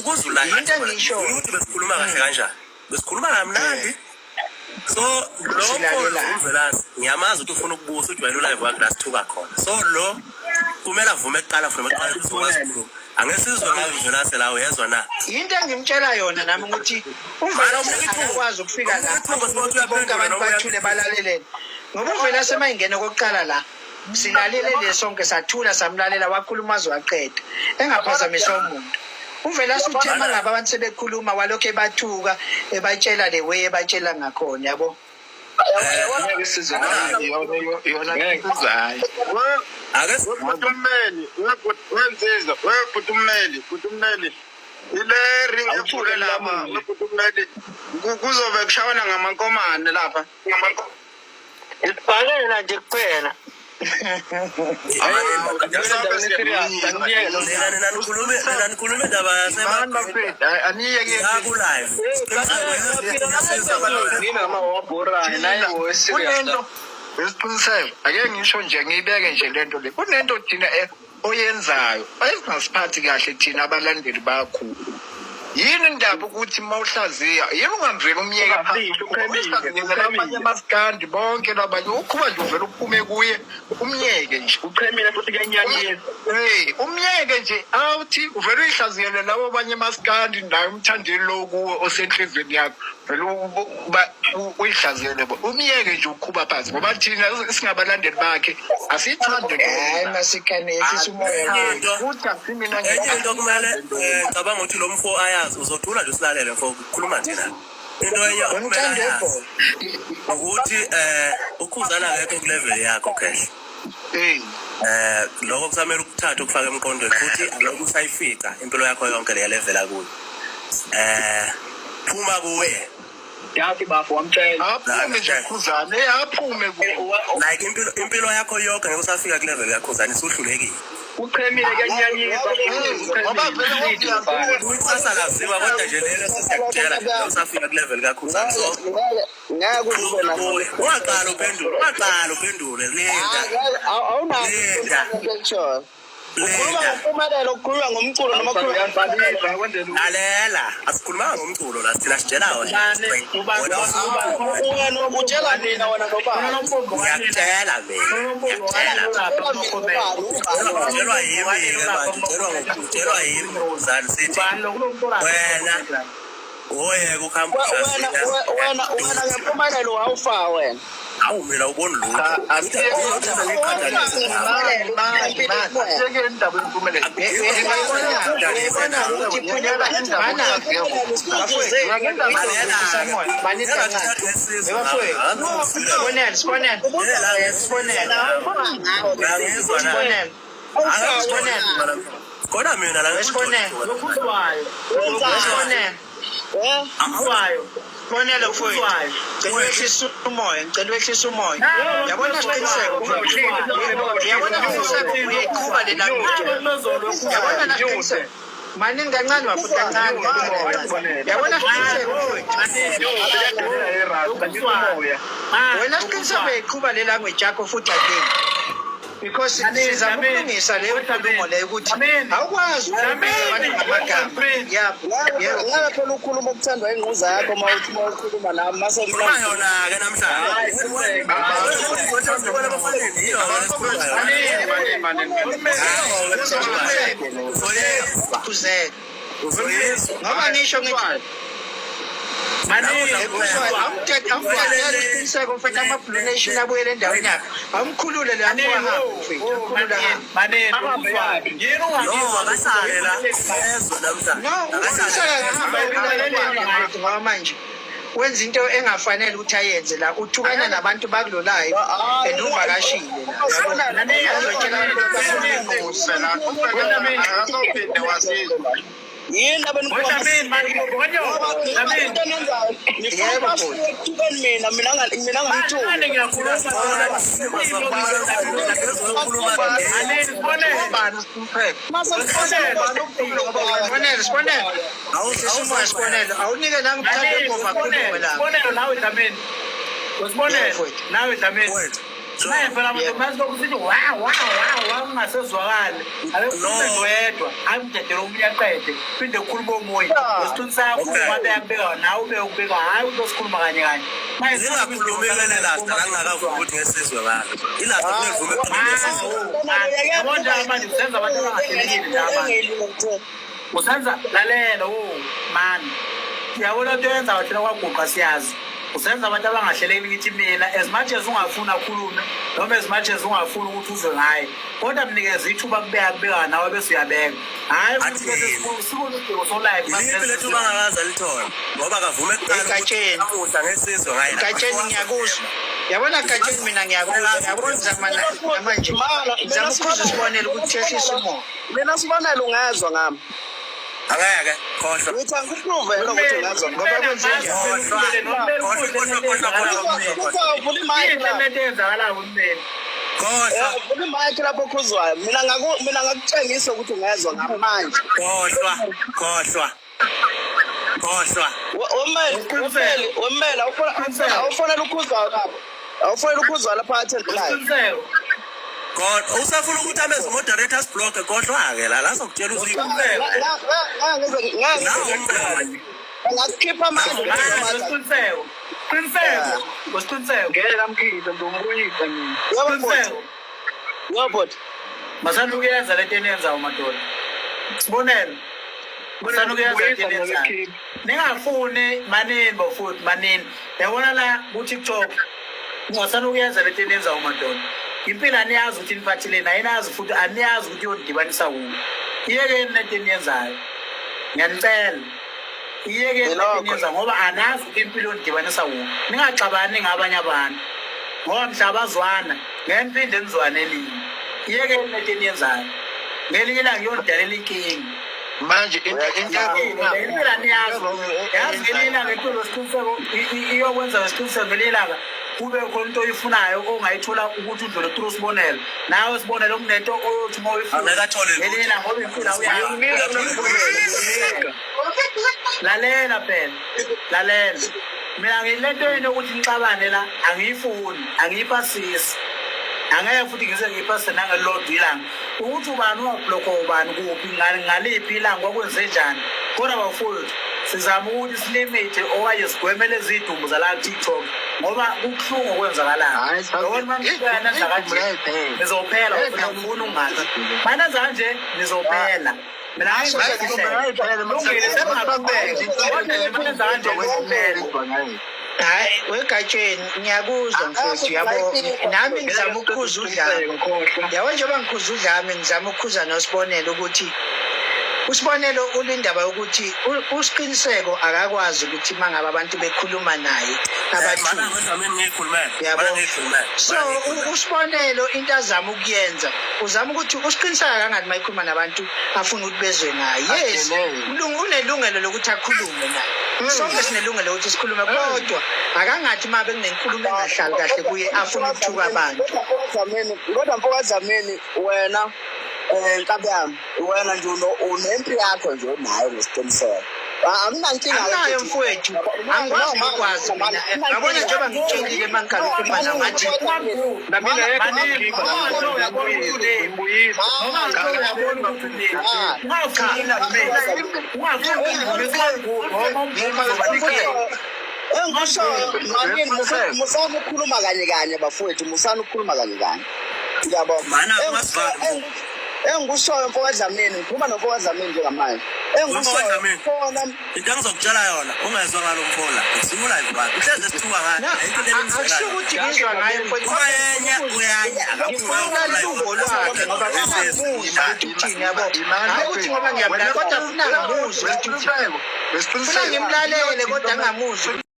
Ukuze ulaye Yinto engiyishoyo. ukuthi besikhuluma kahle kanjani, besikhuluma kamnandi. So lo Silalelana. uMvelase ngiyamazi ukuthi ufuna ukubusa, ujwayele ulive wakhe la sithuka khona. So lo kumele avume kuqala, avume kuqala sizokwazi ukukhuluma. Angeke sizwe ngayo uMvelase la, uyezwa na? Yinto engimtshela yona nami ukuthi uMvelase Mara, umnike ithuba. akakwazi ukufika la Umnike ithuba, sibona ukuthi bonke uyaphendula abantu noma bathule balalelene, ngoba uMvelase uma ingena okokuqala la silalelele sonke, sathula, samlalela, wakhuluma aze waqeda engaphazamiswa umuntu. UMvelase uthe uma ngabe abantu sebekhuluma walokhu ebathuka, ebatshela le way ebatshela ngakhona, yabo. Ngeke sizwe ngayo yona, ngeke sizayo. Ake Webhuti ummeli, wensizwa, webhuti ummeli, bhuti ummeli. Ile ring Awuthule ephule lapha, Lamuli. webhuti ummeli. Kuzobe kushawana ngamankomane lapha. Isibhakela nje kuphela. Nina nikhulume indaba Mani bafethu, hayi, aniyeke. yaku-live. Nina amawabhorayo naye wo-serious. Kunento esiqiniseko, ake ngisho nje, ngiyibeke nje lento le. Kunento thina oyenzayo ezingasiphathi kahle thina abalandeli bakho. Yini indaba ukuthi uma uhlaziya yini ungamveli umyeke? Ungafihli, uchemile, Uhlaziyele abanye uchemile. amaskandi bonke labanye, ukhuba nje uvele uphume kuye, umyeke nje. Uchemile futhi kuyanyanyisa. Hey, umyeke nje, awuthi uvele uyihlaziyele labo abanye maskandi naye umthandeli lo kuwe osenhlizweni yakho, vele uyihlaziyele bo, umyeke nje ukhuba phansi, ngoba thina singabalandeli bakhe asiyithandi lento Hayi, oyenzayo. masikane, yehlisa umoya. Into Futhi akusimina. Enye into kumele cabanga ukuthi lo mfo ayazi, uzothula nje usilalele mfo, khuluma nje la. Into enye okumele Ngomthando ayazi webhola. ukuthi uKhuzana akekho kulevel yakho, khehle. Hey. Lokho kusamele ukuthatha ukufaka emqondweni futhi alokhu usayifica impilo yakho yonke leya level akuyo. Phuma kuye. Yathi bafo wamtshela. Aphume nje Khuzane, aphume kuwe. Like impilo yakho yonke ngeke usafika kulevel yakho, isuhlulekile. Uchemile, kuyanyanyisa. Ngoba vele Uchemile. Ikusasa laziwa, kodwa nje lelo sesiyakutshela nje, usafika kulevel kaKhuzane, so Ngeke ngeke uze ube kuye. Ungaqala uphendule, ungaqala uphendule, linda. Awunayo Linda. into eshoyo. Ukhuluma Linda. ngempumelelo, ukhuluma ngomculo noma ukhuluma Uyabhalisa kwenzela Lalela, asikhulumanga ngomculo la, thina sitshela wena. Wena wena, utshela mina, wena nobani? Ngiyakutshela mina, ngiyakutshela. Utshelwa yimi-ke manje, utshelwa yimi mzali, sithi wena oyeke ukuhamba Wena uhlaziya. wena ngempumelelo wawufa wena. Awu, mina uboni lutho. Asiyeke indaba yempumelelo. Uyayibona ukuthi mana mani kancane, bafowethu. Sibonelo, sibonelo, sibonelo, sibonelo, sibonelo. Khona mina la. Wesibonelo. Sibonelo, sibonelo, mfowethu, ngicela wehlisa umoya, ngicela wehlisa umoya. Yabona siqiniseko, uyabona siqiniseko, uyayiqhuba le language. Yabona na siqiniseko, manini kancane bafuna kancane kancane. Yabona siqiniseko, mfowethu, wena siqiniseko uyayiqhuba le language yakho futhi again, because sizama ukulungisa leyo nkulumo leyo ukuthi awukwazi ukubiza abantu ngamagama, yabo, yebo. Ngeke phela ukhuluma okuthandwa ingquza yakho uma uthi uma ukhuluma nami mase Khuluma yona-ke namhlanje. Manini, manini, manini. Uzele Uzoyizwa. ngoba ngisho ngithi awumthethe isiqiniseko, mfethu, ama-Blue Nation abuyele endaweni yakhe, awumkhulule le mfo, ahambe mfethu, amkhulule ahambe. No, akasale la, ezwe namhlanje. No, uqiniseka akahambe, mfethu, ngoba manje wenza into engafanele ukuthi ayenze la, uthukana nabantu bakulo live and uvakashile la, yabo, azotshela abantu ukuthi bafuna ingozi. Akasophinde wasizwa. Yini abenikhuluma into enenzayo? Yebo, bhuti. Nifuna mina ngamthuki. Obani siqiniseko? Sibonelo, sibonelo, sisumoya, sibonelo, awunike nangimthanda ngoma, khulume la. Sibonelo, nawe Dlamini. Usibonelo, Mfowethu. nawe Dlamini. Manje phela abantu manje lokhu sithi wa wa wa wa kungasezwakali. Ake kukhulume No. wedwa, amdedele omunye aqede, phinde kukhulume omunye. Isithunzi sakho uma beyakubeka nawe ube ukubeka, hhayi ukuthi osikhuluma kanye kanye. Manje Lingakhulumi leli lasta langingakavumi ukuthi ngesizwe ngalo. Ilasta kumele livume ekuqaleni ngesizwe. Yabo njalo manje usenza abantu abangahlelekile njengamanje. Usenza lalela wo man. Uyabona into oyenzayo thina kwaguqa siyazi. Usenza abantu abangahlelekile ngithi mina as much as ungafuni akhulume noma as much as ungafuni ukuthi uzwe ngaye kodwa mnikeze ithuba kubeka kubeka nawe bese uyabeka. Hhayi ukuthi bese Athini? sikusidingo so-live Iliphi lethuba angakaze alithole ngoba akavume kuqala ukuthi Egatsheni. namuhla ngesizwe ngaye. Gatsheni ngiyakuzwa. Yabona Gatsheni mina ngiyakuzwa. Yabona ngizama namanje. Ngizama ukuzwa isibonelo ukuthi yehlisa umoya. Mina sibonelo ungezwa ngami. Angeke khohlwa. Ngithi angikuprove yena ukuthi ungezwa ngami. Ngoba kwenzenjani? Kuzwa uvula imic Inhle lapho. lento eyenzakalayo kumele. Khohlwa. Uvula imic lapho okhuzwayo. Mina ngaku mina ngakutshengisa ukuthi ungezwa ngami manje. Khohlwa. Khohlwa. Khohlwa. Wemeli, wemeli, wemeli awufonela ukhuzwayo lapho. Awufonela ukhuzwayo lapha attend live. Isiqiniseko. Kodwa usafuna ukuthi abe moderators block khohlwa ke la la sokutshela ukuthi Ngize nawo ngakukhipha manje. Manje isiqiniseko. Qiniseko. Isiqiniseko. Ngeke amkhiphe ngizombuyisa mina. Yebo bhuti. Qiniseko. Yebo bhuti. Masanda ukuyenza lento eniyenzayo madoda. Sibonelo. Masanda ukuyenza lento eniyenzayo. Ningafuni manini bafowethu manini. Yabona la ku-TikTok. Ungasana ukuyenza lento eniyenzayo madoda. Impilo aniyazi ukuthi iniphatheleni, ayinazi futhi aniyazi ukuthi iyonidibanisa kuphi. Iyekeni lento eniyenzayo. Ngiyanicela. Iyekeni lento eniyenzayo ngoba anazi ukuthi impilo iyonidibanisa kuphi. Ningaxabani ngabanye abantu. Ngoba mhla bazwana, ngeke niphinde nizwane nini. Iyekeni lento eniyenzayo. Ngelinye ilanga iyonidalela inkinga. Manje into Impilo aniyazi. Yazi ngelinye ilanga impilo siqiniseko iyokwenza isiqiniseko ngelinye ilanga kube khona into oyifunayo ongayithola ukuthi udlule through sibonelo. Nawe sibonelo kunento oyothi uma uyifuna. Angeke athole lutho. Ngelinye ilanga ngoba impilo awuyazi. Ngiyomnika mina ngiyomnika. Lalela phela. Lalela. Mina ngilento yini yokuthi nixabane la angiyifuni, angiyipasisi. Angeke futhi ngize ngiyipasise nangelilodwa ilanga. Ukuthi ubani wabhlokwa ubani kuphi ngaliphi ilanga kwakwenze njani. Kodwa bafowethu sizama ukuthi silimithe okanye sigweme lezi zidumbu zala ku-TikTok ngoba kubuhlungu okwenzakalayo. Hayi, Yabona uma nifika nenza kanje nizophela ufuna ungazi. Manenza kanje nizophela. Mina hayi Lungile seningaqhubeka. Kodwa nje manenza kanje nizophela. Hayi wegatsheni ngiyakuzwa mfowethu yabo nami ngizama ukukhuza udlame. Yabo njengoba ngikhuza udlame ngizama ukukhuza nosibonelo ukuthi usibonelo ulindaba yokuthi usiqiniseko akakwazi ukuthi mangabe abantu bekhuluma naye abathuki. Mana ngizameni ngiyikhulumele. Yabo. Mana ngiyikhulumele. So usibonelo into azama ukuyenza uzama ukuthi usiqiniseka kangani uma ekhuluma nabantu afuna ukuthi bezwe ngaye. Yes, unelungelo lokuthi akhulume naye. Sonke sinelungelo lokuthi sikhulume kodwa akangathi uma bekunenkulumo engahlali kahle kuye afuna ukuthuka abantu. Kodwa mfoka Dlamini wena nkabi yami wena nje unempi yakho nje onayo ngesiqiniseko. Anginankinga Anginayo mfowethu, angikwazi nokwazi mina. Yabona njengoba ngikutshelile uma ngiqala ukukhuluma nawe ngathi Namina yekho ngikhipha ngimbuyisa. Noma uyabona ukuthi unini. Ungafuni ungafuni noma umvume uzoba nenkinga. Engikushoyo manini musani ukukhuluma kanye kanye bafowethu, musani ukukhuluma kanye kanye. Ngiyabonga. Mana ungasivali. Engikushoyo mfoka Dlamini, ngikhuluma nomfoka Dlamini njengamanje. Mfoka Dlamini. Khona Into engizokutshela yona ungezwa ngalo mfo la. Usimula nje baba. Uhlezi esithuka ngayo. Ayikho into akusho emzwelayo. ukuthi ngizwa ngaye mfowethu. Uma yenye uyanya Ngifuna uvo lwakhe ngoba ngingamuzwa ukuthi uthini yabo. Hayi ukuthi ngoba ngiyamlala kodwa funa ngimuzwe ukuthi uthini. Funa ngimlalele kodwa ngingamuzwa.